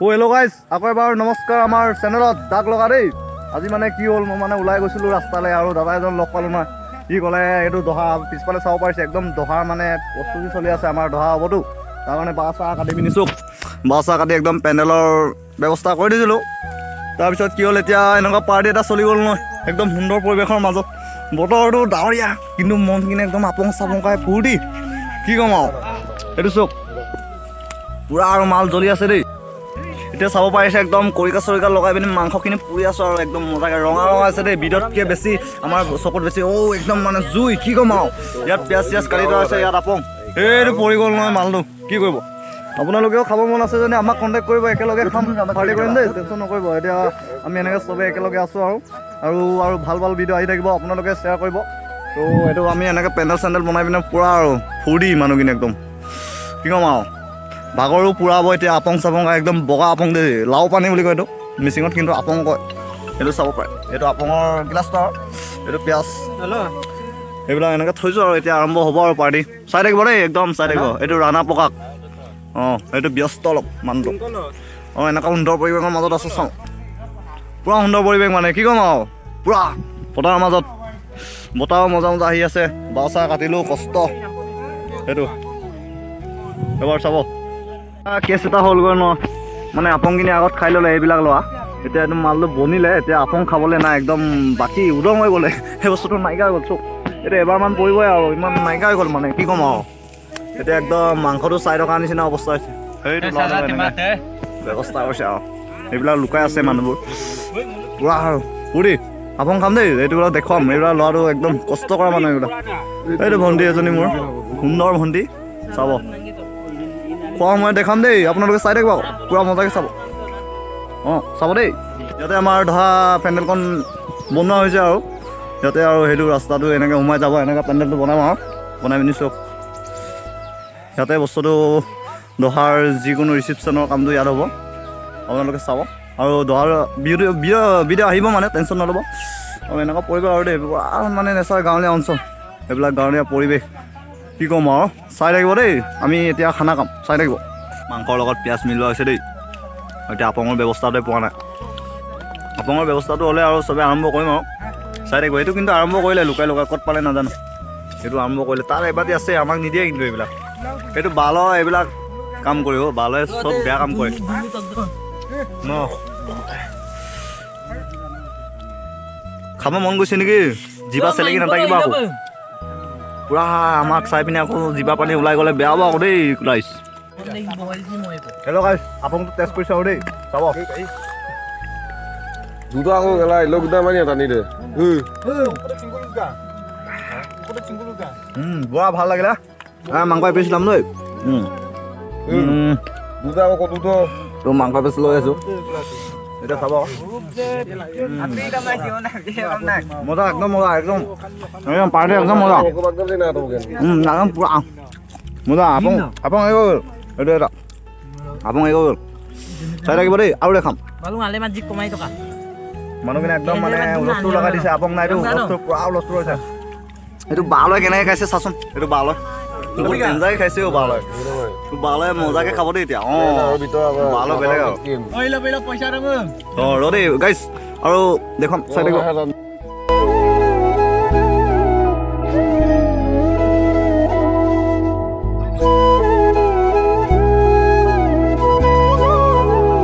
অ' hello' guys, আকৌ এবাৰ নমস্কাৰ আমাৰ চেনেলত দাগ লগা দেই। আজি মানে কি হ'ল, মই মানে ওলাই গৈছিলোঁ ৰাস্তালৈ আৰু দাদা এজন লগ পালোঁ নহয়। সি ক'লে এইটো দহা পিছফালে চাব পাৰিছে, একদম দহাৰ মানে প্ৰস্তুতি চলি আছে। আমাৰ দহা হ'বতো, তাৰ কাৰণে বাঁহ চাহ কাটি পিনি চব বাঁহ চাহ কাটি একদম পেণ্ডেলৰ ব্যৱস্থা কৰি দিছিলোঁ। তাৰপিছত কি হ'ল, এতিয়া এনেকুৱা পাৰ্টি এটা চলি গ'ল নহয়, একদম সুন্দৰ পৰিৱেশৰ মাজত। বতৰটো ডাৱৰীয়া, কিন্তু মনখিনি একদম আপং চাপং খাই ফূৰ্তি, কি ক'ম আৰু। এইটো চাওক, পূৰা আৰু মাল জ্বলি আছে দেই। এতিয়া চাব পাৰিছে, একদম খৰিকা চৰিকা লগাই পিনি মাংসখিনি পুৰি আছোঁ আৰু একদম মজাকৈ ৰঙা ৰঙা আছে দেই। ভিডিঅ'তকৈ বেছি আমাৰ চকুত বেছি। অ' একদম মানে জুই, কি ক'ম আৰু। ইয়াত পিঁয়াজ চিয়াজ কাটি থোৱা আছে, ইয়াত আপং। এইটো পৰি গ'ল নহয় মালটো, কি কৰিব? আপোনালোকেও খাব মন আছে যদি আমাক কণ্টেক্ট কৰিব, একেলগে খাম, পাৰ্টি কৰিম দেই, টেনশ্যন নকৰিব। এতিয়া আমি এনেকৈ চবেই একেলগে আছোঁ আৰু আৰু আৰু ভাল ভাল ভিডিঅ' আহি থাকিব, আপোনালোকে শ্বেয়াৰ কৰিব। ত' এইটো আমি এনেকৈ পেণ্ডেল চেণ্ডেল বনাই পিনে পূৰা আৰু ফূৰ্তি মানুহখিনি একদম, কি ক'ম আৰু। ভাগৰো পূৰাব এতিয়া আপং চাপং খাই, একদম বগা আপং দেই। লাও পানী বুলি কয় এইটো মিচিঙত, কিন্তু আপং কয়। এইটো চাব পাৰে, এইটো আপঙৰ গিলাচটো আৰু এইটো পিঁয়াজ, এইবিলাক এনেকৈ থৈছোঁ আৰু এতিয়া আৰম্ভ হ'ব আৰু পাৰ্টি। চাই থাকিব দেই, একদম চাই থাকিব। এইটো ৰাণা পকাক, অঁ এইটো ব্যস্ত অলপ মানুহটো। অঁ এনেকুৱা সুন্দৰ পৰিৱেশৰ মাজত আছোঁ, চাওঁ, পূৰা সুন্দৰ পৰিৱেশ মানে, কি ক'ম আৰু। পূৰা পথাৰৰ মাজত বতাহো মজা মজা আহি আছে। বাঁহ চাহ কাটিলোঁ, কষ্ট। সেইটো এবাৰ চাব। কেছ এটা হ'লগৈ ন, মানে আপংখিনি আগত খাই ল'লে এইবিলাক লোৱা। এতিয়া এইটো মালটো বনিলে, এতিয়া আপং খাবলৈ নাই, একদম বাকী উদং হৈ গ'লে, সেই বস্তুটো নাইকিয়া হৈ গ'ল। চব এতিয়া এবাৰমান পৰিবই আৰু, ইমান নাইকিয়া হৈ গ'ল মানে, কি ক'ম আৰু। এতিয়া একদম মাংসটো চাই থকা নিচিনা অৱস্থা হৈছে। সেইটো ল'ৰাটো এনেকে ব্যৱস্থা কৰিছে আৰু এইবিলাক লুকাই আছে মানুহবোৰ পূৰা আৰু পুৰি আপং খাম দেই। এইটো বোলে দেখুৱাম, এইবিলাক ল'ৰাটো একদম কষ্ট কৰা মানুহ এইবিলাক। এইটো ভণ্টি এজনী, মোৰ সুন্দৰ ভণ্টি, চাব। খোৱা সময়ত দেখাম দেই, আপোনালোকে চাই থাকিব আকৌ, পূৰা মজাকৈ চাব। অঁ চাব দেই। ইয়াতে আমাৰ ধৰা পেণ্ডেলখন বনোৱা হৈছে আৰু ইয়াতে আৰু সেইটো ৰাস্তাটো এনেকৈ সোমাই যাব, এনেকৈ পেণ্ডেলটো বনাম আৰু বনাই পিনি চব ইয়াতে বস্তুটো দহাৰ যিকোনো ৰিচিপশ্যনৰ কামটো ইয়াত হ'ব, আপোনালোকে চাব। আৰু দহাৰ বিহুটো বিয়া ভিডিঅ' আহিব, মানে টেনশ্যন নল'ব। আৰু এনেকুৱা পৰিৱেশ আৰু দেই, পূৰা মানে নেচাৰ গাঁৱলীয়া অঞ্চল, এইবিলাক গাঁৱলীয়া পৰিৱেশ, কি ক'ম আৰু। চাই থাকিব দেই, আমি এতিয়া খানা খাম, চাই থাকিব। মাংসৰ লগত পিঁয়াজ মিলোৱা হৈছে দেই। এতিয়া আপঙৰ ব্যৱস্থাটোৱে পোৱা নাই, আপঙৰ ব্যৱস্থাটো হ'লে আৰু চবে আৰম্ভ কৰিম আৰু চাই থাকিব। এইটো কিন্তু আৰম্ভ কৰিলে লুকাই লুকাই, ক'ত পালে নাজানো। এইটো আৰম্ভ কৰিলে, তাৰ এবাতি আছে, আমাক নিদিয়ে কিন্তু এইবিলাক। এইটো বালৰ এইবিলাক কাম কৰিব, বালে চব বেয়া কাম কৰে ন। খাব মন গৈছে নেকি? জিভা চেলেকি নাথাকিব আকৌ পূৰা। আমাক চাই পিনে আকৌ জিভা পানী ওলাই গ'লে বেয়া হ'ব আকৌ দেই। ৰাইজ, হেল্ল' গাইজ, আপংটো টেষ্ট কৰিছোঁ আৰু দেই, চাব। দুটা আকৌ গেলা লোক দা মানি টানি দে। বৰ ভাল লাগিলে। মাংস এপিচ ল'ম দেই। দুটা আকৌ দুটো। তো মাংস এপিচ লৈ আছোঁ এতিয়া, চাব। মজা, একদম মজা, একদম একদম পাৰ্টি, একদম মজা। একদম পূৰা মজা। আপং আপং আহি গ'ল, এইটো এটা আপং আহি গ'ল। চাই থাকিব দেই, আৰু দেখাম। মানুহখিনি একদম মানে হুলস্থুল লগাই দিছে। আপং নাইতো, হুলস্থুল, পূৰা হুলস্থুল হৈছে। এইটো বালৈ কেনেকৈ খাইছে চাচোন, এইটো বালৈ বহুত ডেঞ্জাৰকে খাইছে। অ' বালৈ, বালৈ মজাকে খাব দেই এতিয়া। অঁ বালৈ বেলেগ আৰু। অঁ ৰ দেই গাইছ, আৰু দেখুৱাম, চাই থাকিব।